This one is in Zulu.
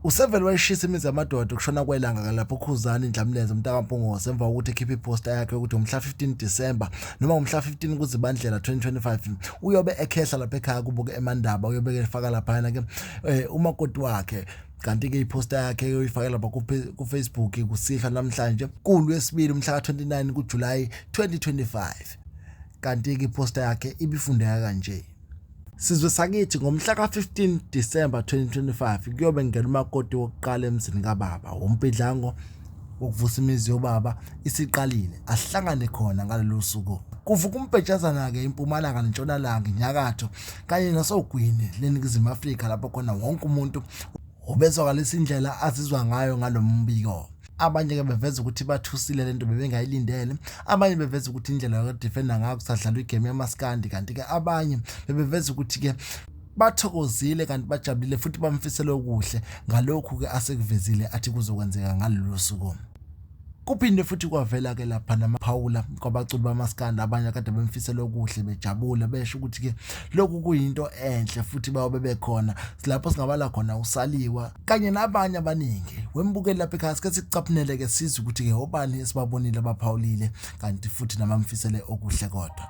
Usevele wayishisa imizi yamadoda ukushona kwelanga lapho uKhuzani Ndlamlenze umntakaMpungose emva kokuthi ekhiphe iphosta yakhe ukuthi ngomhla 15 December noma ngomhla 15 kuZibandlela 2025 uyobe ekhehla lapha ekhaya kubo ke eMandaba, uyobe efaka laphayana ke umakoti wakhe. Kanti-ke iphosta yakhe uyoyifaka lapha ku-Facebook kusihlwa namhlanje kuLwesibili umhla ka-29 kuJulayi 2025. Kanti-ke iphosta yakhe ibifundeka kanje: Sizwe sakithi, ngomhla ka-15 Disemba 2025 kuyobe ngena umakoti wokuqala emzini kababa. Wompidlango wokuvusa imizi yobaba isiqalile, asihlangane khona ngalolu suku. Kuvuka umbhejazana-ke impumalanga nentshonalanga, inyakatho kanye nasogwini leNingizimu Afrika, lapho khona wonke umuntu ubezwakalisa indlela azizwa ngayo ngalo mbiko. Abanye-ke beveza ukuthi bathusile lento bebengayilindele, abanye beveza ukuthi indlela yokudefenda ngayo kusadlalwa igame yamaskandi, kanti-ke abanye bebeveza ukuthi-ke bathokozile kanti bajabulile futhi bamfisela okuhle ngalokhu-ke asekuvezile athi kuzokwenzeka ngalolu suku. Kuphinde futhi kwavela-ke lapha namaphawula kwabaculi bamaskandi, abanye akade bemfisela okuhle bejabule besho ukuthi-ke lokhu kuyinto enhle futhi bayobe bekhona lapho singabala khona uSaliwa kanye nabanye abaningi. Wembukeli lapha ekhaya, sike sikucaphunele-ke sizwe ukuthi-ke obani esibabonile abaphawulile kanti futhi nabamfisele okuhle kodwa.